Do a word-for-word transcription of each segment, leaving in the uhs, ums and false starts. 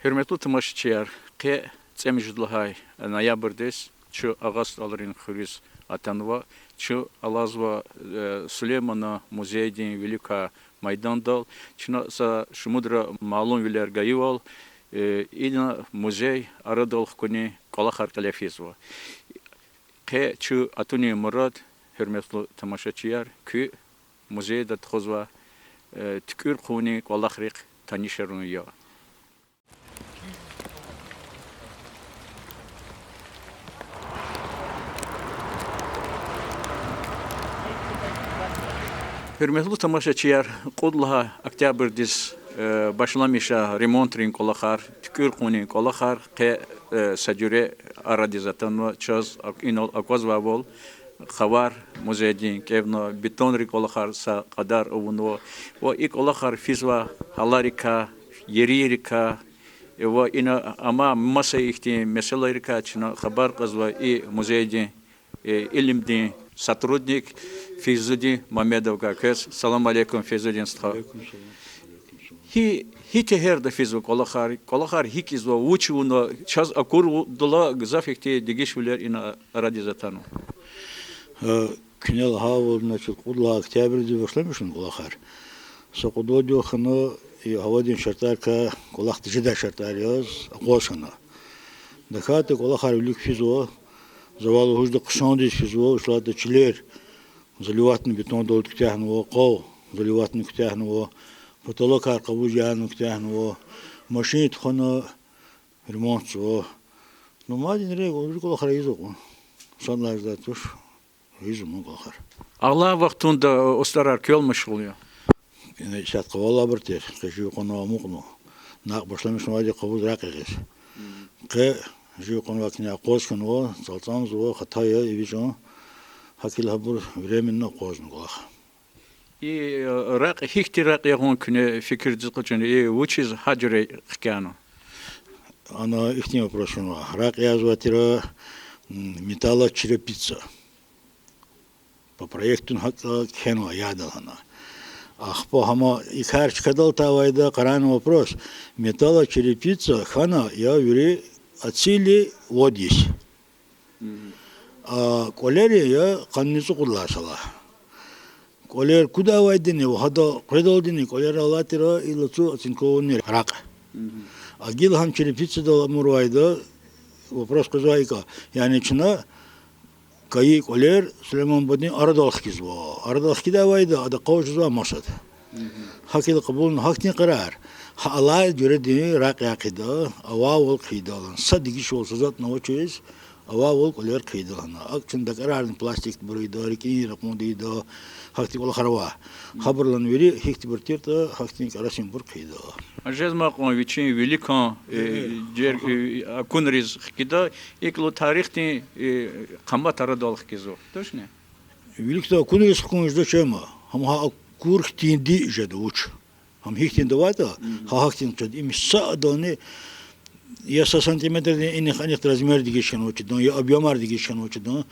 Гьуьрметлу тамашачияр, къе цӀемуьжуьд лагьай ноябрдиз чун Агъа СтӀалрин хуьруьз атанва. Чун алазва, э, Сулейманан музейдин виликай майдандал. Чна са шумудра малумвилер гайивал, э, ина музей арадал хкунин кӀвалахар кьиле физва. Къе чун атунин мурад, гьуьрметлу тамашачияр, куь музейда тухузвай, э, туькӀуьр хъувунин кӀвалахрихъ танишарун я. Гьуьрметлу тамашачияр, кьуд лагьай октябрдиз, э, башламишай ремонтрин кӀвалахар, туькӀуьр хъувунин кӀвалахар къе, э, са жуьре арадиз атанва, чаз ак-, инал аквазвайвал, хабар музейдин кӀевна, бетонрин кӀвалахар са кьадар авунва. Ва и кӀвалахар физвай гьаларикай, ерийрикай, ва ина амай маса ихьтин месэлайрикай чна хабар кьазва и музейдин, э, илимдин сотрудник Фейзудин Мамедовгай. Квез салам алейкум, Фейзудин стха. Гьи, гьи тегьерда физва кӀвалахар, кӀвалахар гьикӀ ийизва, вуч авуна, чаз акурдалай гзаф ихьтин дегишвилер ина арадиз атанва. Э, куьне лагьайвал, значит, кьуд лагьай октябрдиз башламишна кӀвалахар. Са кьуд-вад югъ хьана, и гьавадин шартӀарикай кӀвалах тежедай шартӀар яз акъваз хьана. ТахьайтӀа кӀвалахар вилик физва, завай лугьуз жеда хъсандиз физва, вучиз лагьайтӀа чилер заливатьна бетондалди куьтягьнава, къав заливатьна куьтягьнава, потолокар къабуз яна куьтягьнава, машин тухвана ремонтзава. Ну, мадни регулярно кӀвалахар ийизва кьван. Сад лагьай жедай туш, ийизва ман кӀвалахар. Алай вахтунда устӀарар квел машгъул я? Ина исятда къавалай абур тир, къе жув къванва амукьна. Накь башламишнавайди къабуз ракь ягъиз. Къе жув къванвай куьне акъваз хьанва, цалцанзава, хата я, эвичӀун. ГьакӀ хьайила гьабур временно акъвазна кӀвалах. И, э, ракь, гьихьтин ракь ягъун куьне фикирдиз экъечӀна, и вучиз гьа жуьре хкягъна? Ана ихьтин вопрос хьанва. Ракь язавай тир, м, металлочерепица. По проекту гьакӀ кхьенва, яд я лагьана. Ахпа гьама и кар чкадал атайвайда къарагъна вопрос. Металлочерепица хьана я вири ацийли вад йис. А кӀвалер я къанни цӀукьуд лагьай йисалай. КӀвалер кудайвайдини ва гьада къведалдини кӀвалер алай тир, ила цу оцинкованный ракь. А гила гьам черепицадал амурвайда, вопрос къвезвай икӀ я. Яни чна кайи кӀвалер Сулейман бадедин арадал хкизва. Арадал хкидайвайда ада къав жезвай масад. ГьакӀ хьайила кьабулна гьахьтин къарар. Гьа алай жуьредин ракь хъийида, авайвал хъийида лагьана. Са дегишвал, са затӀни авачиз, авайвал кӀвалер хъийида лагьана. АкӀ чна дакӀарарни пластикдин бур ийида, рикӀин ракьунди ийида, гьахьтин кӀвалахар ава. Гьабурлани вири гьихьтинбур тиртӀа, гьахьтин кӀарасунбур хъийида. Жезмай кьван вичин виликан, э, жер, э, акунриз хкида, икӀ лугьуз тарихдин, э, къамат арадал хкизва. Тушни? Виликан акунриз хкун жедач ама, гьам гьа акур хьтинди жеда вуч. Гьам гьихьтинди аватӀа, гьа гьахьтинди жеда. Им са адални я са сантиметрдин инихъ-анихъ размер дегиш хьанвачирдан, я объёмар дегиш хьанвачирдан.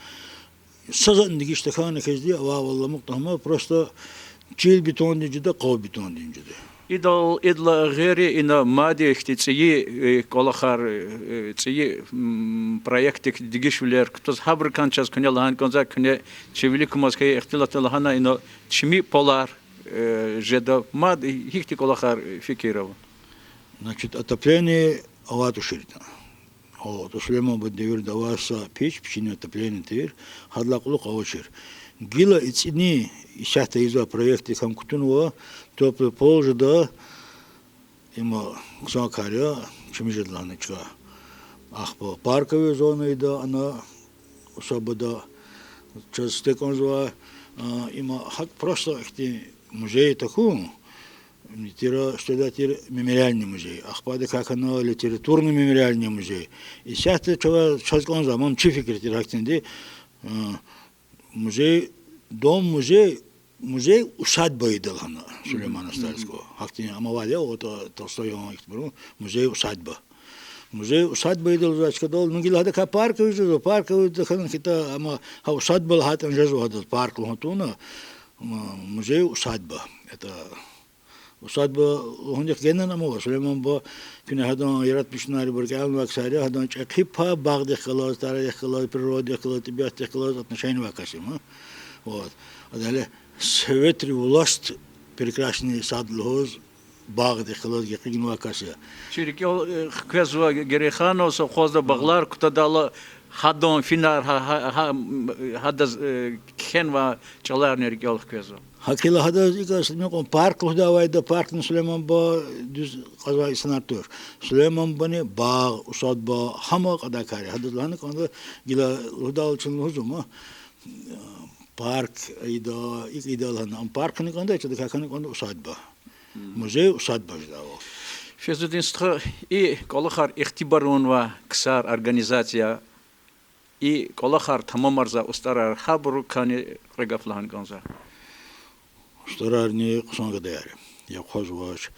Са затӀни дегиш тахьана хьизди, авайвал амукьда гьама, просто чил бетондин жеда, къав бетондин жеда. Идал, идалай гъейри ина мад ихьтин цӀийи, э, кӀвалахар, э, цӀийи, м, проектдик дегишвилер кутаз, гьабурукай чаз куьне лагьана кӀанзава, куьне чи виликамаз хьайи ихтилат лагьана, ина чими полар, э, жеда, мад гьихьтин кӀвалахар фикирда ава? Значит, отопление авай туширтӀа. О, то Сулейман бадедин девирда авай са пич, пичинин отопление тир, гьадалай кьулухъ авачир. Гила и цӀинин, исятда ийизвай проектдик гьам кутунва, теплый пол жеда, има хъсан кар я, чими жеда лагьана чка. Ахпа парковый зона ийида ана усадьбада, чаз сифте кӀанзавай, а, има гьакӀ просто ихьтин музей тахьун, тир, что да тир мемориальный музей. Ахпа адакай хьана литературный мемориальный музей. Исятда чавай чаз кӀанзавай, ман чи фикир тир гьахьтинди, а, музей, дом-музей, музей-усадьба ийида лагьана Сулеймана Стальского. Гьахьтин амавайди я, вот, а, Толстоеван ихьтинбурун музей-усадьба. Музей-усадьба ийида лугьузвай чкадал, ну, гила гьадакай парковый жезва, парковый тахьана хьайитӀа, амма гьа усадьба лагьайтӀани жезва гьадаз, парк лугьун тавуна, м, музей-усадьба. Это Усадьба лугьундихъ генани ама ва Сулейман буба куьне гьадан яратмишунарибур кӀелнавай ксар я, гьадан чӀехи пай багъдихъ галаз, тарадихъ галаз, природадихъ галаз, тӀебиатдихъ галаз отношение авай кас я ма. Вот. Ада гьеле советрин власть прекрасный сад лугьуз, багъдихъ галаз гекъигнавай кас я. Чи рикӀел, э, хквезва Герейханова совхозда багълар кутадайла, гьадан финар, гьа-, гьа-, гьа-, гьадаз, э, кхьенвай чӀаларни рикӀел хквезва. ГьакӀ хьайила гьадаз икӀ, са мукьван парк лугьудай авайди я, паркни Сулейман буба дуьз кьазвай инсанар туш. Сулейман бубани багъ, усадьба, гьам кьадай кар я. Гьадаз лагьана кӀанда, гила лугьудайла чна лугьузва ма, парк ийида, икӀ ийида лагьана, ам парк хьана кӀанда, чӀалакай хьана кӀанда усадьба. Музей усадьба жедайвал. Фейзудин стха, и кӀвалахар ихтибарунвай ксар, организация, и кӀвалахар тамамарзавай устӀарар, гьабурукайни кьве гаф лагьана кӀанзава. УстӀарарни хъсан гадаяр я. Я хъвазвач,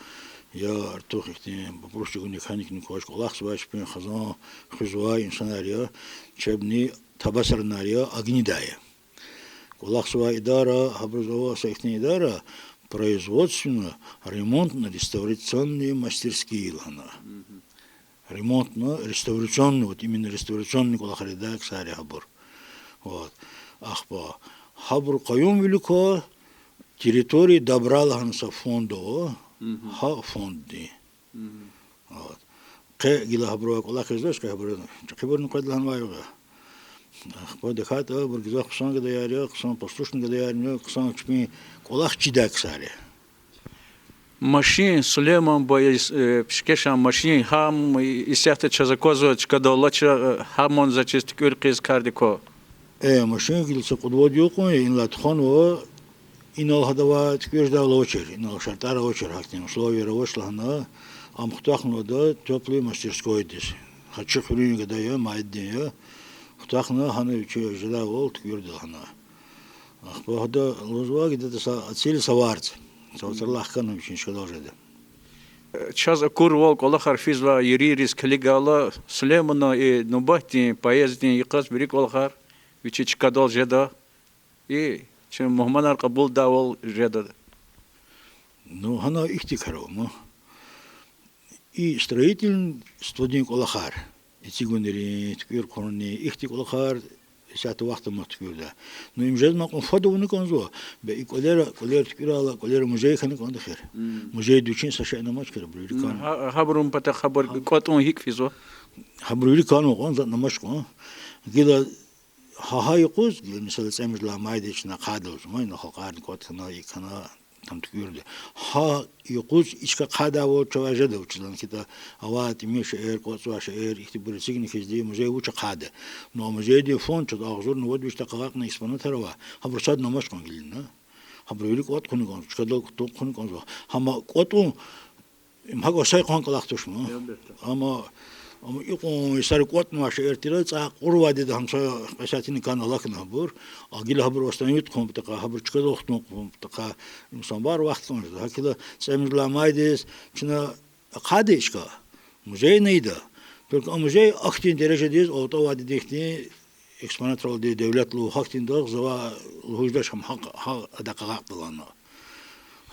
я артух ихьтин вопрос чӀугуна кӀаник-кӀаник квач, кӀвалахзавай чпин хизан хуьзвай инсанар я, чебни табасаранар я, агнидай я. КӀвалахзавай идара, гьабуруз ава са ихьтин идара, производственно-ремонтно-реставрационные мастерские лагьана. Ремонтно-реставрационный, вот именно реставрационный кӀвалахар ийидай ксар я гьабур. Вот. Ахпа гьабурун къаюмвилик ква территория добра лагьана са фонд ава, гьа фонддин. Вот. Къе гила гьабурувай кӀвалах ийизвач, къе гьабур чӀехибурни къведа лагьанвай югъ я. Ахпа дакӀатӀа абур гзаф хъсан гадаяр я, хъсан послушный гадаярни я, хъсан чпин кӀвалах чидай ксар я. Машин, Сулейман буба, э, пишкешан машин, гьам исятда чаз аквазва чкадал алача, э, гьаман заз чиз туькӀуьр хъийиз кардик ква. Э, машин гила са кьуд-вад юкьван я, инлай тухванва, инал гьадавай туькӀуьр жедайвал авачир, инал шартӀар авачир, гьахьтин условияр авач лагьана, ам хутахнава ада тёплый мастерскойдиз. Гьа чи хуьруьн гада я, майдин я. Хутахна гьана вичи жедайвал туькӀуьрда лагьана. Ахпа гьада лугьузва гидада са ацил са варз. Са вацралай хкана вичин чкадал жеда. Чаз акурвал, кӀвалахар физвай ерийриз килигайла, Сулейманан и нубатдин поезддин йикъаз вири кӀвалахар вичи чкадал жеда, и чи мугьманар кьабулдайвал жеда. Ну, гьана ихьтин кар ава ма. И строительстводин кӀвалахар, эцигунрин, туькӀуьр хъувунрин, ихьтин кӀвалахар исятда вахт амай туькӀуьрда. Ну, им жезмай кьван фад авуна кӀанзава, бес и кӀвалера, кӀвалера туькӀуьрайла, кӀвалера музей хьана кӀанда эхир. Музейди вичин са шейни амач хьи, абуру вири кӀан-, гьабурун патахъ гьабур кӀватӀун гьикӀ физва? Гьабур вири кӀанзава кьван, затӀни амач кьван. Гила гьа, гьа юкъуз, гила, месела, цӀемуьжуьдалай майдиз чна ахъайда лугьузва ма, ина халкьарни кӀватӀ хьана, икӀ хьана, там туькӀуьрда. Гьа юкъуз и чка ахъайдайвал чавай жеда, вучиз лагьайтӀа авай тӀимил шейэр, кӀватӀзавай шейэр, ихьтинбур эцигна хьизди музей вуч ахъайда. Ну, а музейдин фонд чаз агъзурни вад виш такьагъакьна экспонатар ава, гьабур садни амач кьван гила. Гьабур вири кӀватӀ хъувуна кӀанзава, чкадал кутун хъувуна кӀанзава. Гьам кӀватӀун, им гьакӀ васай кьван кӀвалах туш ма. Ам, ам икьван йисара кӀватӀнавай шейэр тир, цӀай кьурвайди я, гьам са кьве сятина кӀан алахъна гьабур. А гила гьабур восстановить хъувун патахъай, гьабур чкадал хтун хъувун патахъай, им самбар вахт кӀанзава. ГьакӀ хьайила цӀемуьжуьдалай майдиз чна ахъайда и чка, музейни ийида. Только а музей ахьтин дережадиз, алтӀавайди ихьтин экспонатралди, девлетлу гьахьтинда гзаф лугьуз жедач, гьам гьакӀ, гьа адакай гьакӀ лагьана.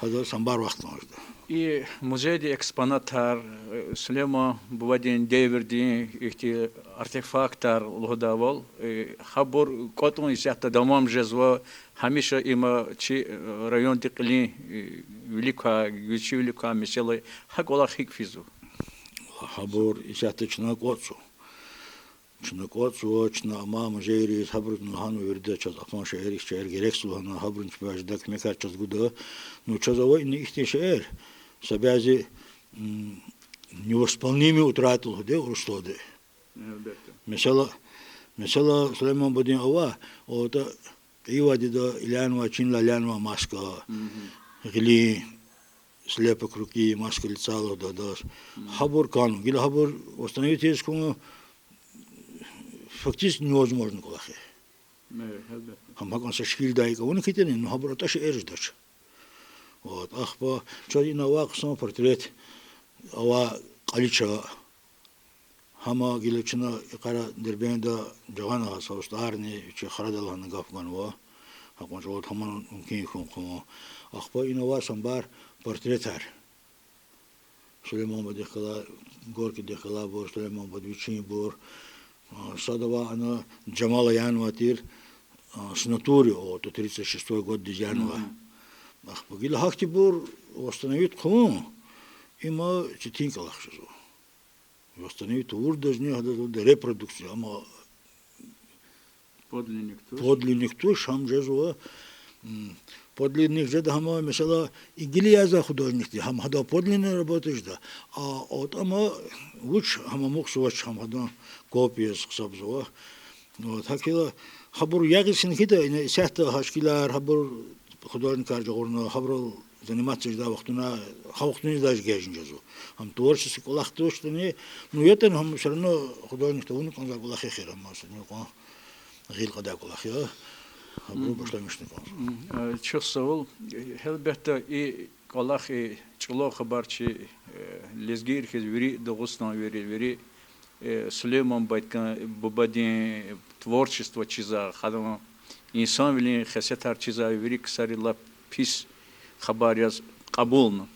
Гьада самбар вахт кӀанзава. И музейдин экспонатар, э, Сулейман бубадин девирдин ихьтин артефактар лугьудайвал, э, гьабур кӀватӀун исятда давам жезва, гьамиша им чи, э, райондин кьилин, э, вилик квай, гуьзчивилик квай месэла я, гьа кӀвалах гьикӀ физва? Гьабур исятда чна кӀватӀзава. Чна кӀватӀзава, чна амай музейриз, гьабуруз лагьанва вирида чаз ахан шейэр, ихьтин шейэр герекзава лагьана, гьабуру чпивай жедай куьмекар чаз гуда. Ну, чаз ава ина ихьтин шейэр, са бязи, м, невосполнимые утраты лугьудай урусдалди. Месела, месела, Сулейман бубадин ава, атӀа кьейивайди я иленвай, чинлай иленвай маска, гъилин слепок руки, маска лица лугьуда адаз. Гьабур кӀанзава, гила гьабур восстановить ийиз хьун фактически невозможно кӀвалах я. Гьам гьакӀан са шикилдай икӀ авуна хьайитӀани, ну, гьабур атӀа шейэр жедач. Вот, ахпа чаз ина авай хъсан портрет авай кьалича, гьам гила чна йикъара Дербентда жагъана, са устӀарни вичи храдай лагьана гаф ганва. Гьакьван чӀавалди гьаман мумкин хьун хъувун. Ахпа ина авай самбар портретар. Сулейман бадедихъ галай, Горькийдихъ галайбур, Сулейман бадеди вичинбур. А, сад авай ана Джамала янавай тир, а, с натуры, о, то тридцать шестой годдиз янавай. Ахпа гила гьахьтинбур восстановить хъувун, има четин кӀвалах жезва. Восстановить авурдазни, гьадаз лугьуда репродукция, амма подлинник туш, гьам жезва, м, подлинник жеда гьама, месела, и гила язавай художникди, гьам гьадан подлинный работа жеда, а атӀа ама вуч гьам амукьзавач, гьам гьадан копияз гьисабзава. Вот, гьакӀ хьайила, гьабур ягъиз хьайитӀа, ина исятда гьа шикилар, гьабур художникар жагъурна, гьабурал заниматься жедай вахтунда, гьа вахтуниз даже гежни жезва. Гьам творческий кӀвалах туштӀани, ну, ятӀани гьам всё равно художникди авуна кӀанзавай кӀвалах эхир, амма са ни кьван гъил кьадай кӀвалах я. Гьабуру башламишна кӀанзава. Чухсагъул, гьелбетда, и кӀвалах, и чӀулав хабар чи, э, лезгийри хьиз вири дагъустанвийри, вири, э, Сулейман бадкан-, бубадин творчество чизвай, гьадан инсанвилин хесетар чизвай вири ксари лап пис хабар яз кьабулна.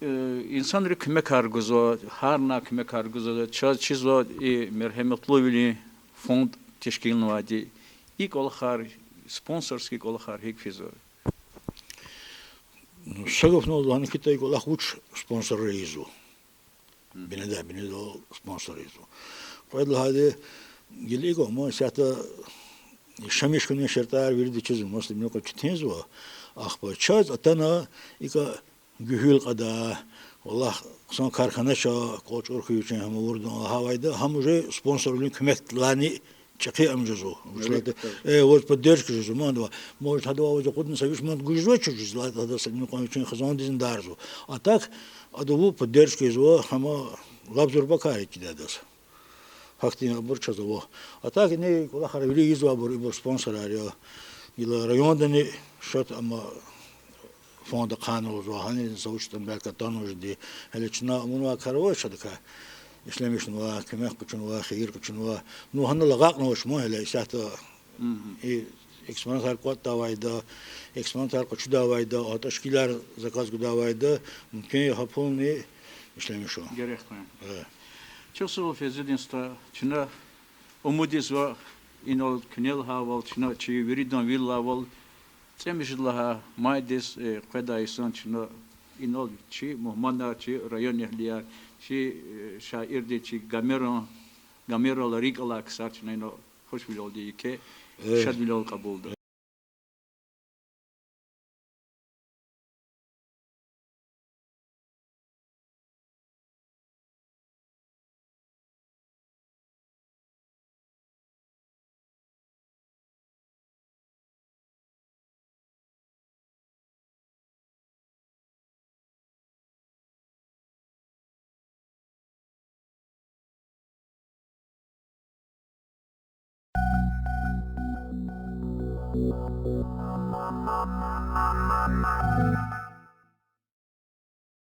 Э, инсанри куьмекар гузва, гьарна куьмекар гузва, чаз чизва и мергьяматлувилин фонд тешкилнавайди. И кӀвалахар, спонсорский кӀвалахар гьикӀ физва? Ну, са гафуналди лагьана хьайитӀа, и кӀвалах вуч спонсорри ийизва. Бинедай, бинедал спонсор ийизва. Кьвед лагьайди, гила икӀ, ма исятда яшамиш хьунин шартӀар вирида чизва, масала, мукьва четинзава, ахпа чаз атана икӀа гуьгьуьл кьада, валлагь, хъсан карханача, кӀвачӀур хьуй вичин, гьам авурдани лагьайвайда, гьам уже спонсорвилин куьмекдилайни чӀехи ам жезва. Вучиз лагьайтӀа, э, ваз поддержка жезва, мад ва, может, гьадавай ваз акъудна са виш манат гуз жезвач, вучиз лагьайтӀа гьада са мукьва вичин хизандизни дарзава. А так, ада вун поддержка ийизва, гьама лап зурба кар я чидай адаз. Гьахьтин абур чаз ава. А так ина кӀвалахар вири ийизвайбур ибур спонсорар я. Гила райондани шад ама фонд ахъайна лугьузва, гьанизни са вуч ятӀани белки атанва жеди. Гьеле чна авунвай кар авач адакай. Ишлемишнава, куьмек къачунва, хийир къачунва. Ну, гьанал агакьнавач ман гьеле исятда. И экспонатар кӀватӀдайвайда, экспонатар къачудайвайда, атӀа шикилар заказ гудайвайда, мумкин я гьа пулни ишлемишун. Герек къвен. Чухсагъул, Фейзудин стха, чна умуд ийизва, инал куьне лагьайвал, чна чи виридан вил алайвал, цӀемуьжуьд лагьай майдиз, э, къведай йисан чна инал чи мугьманар, чи районэгьлияр, чи, э, шаирди, чи Гомеран, Гомерал рикӀ алай ксар чна инал хушвилелди, еке шадвилел кьабулда.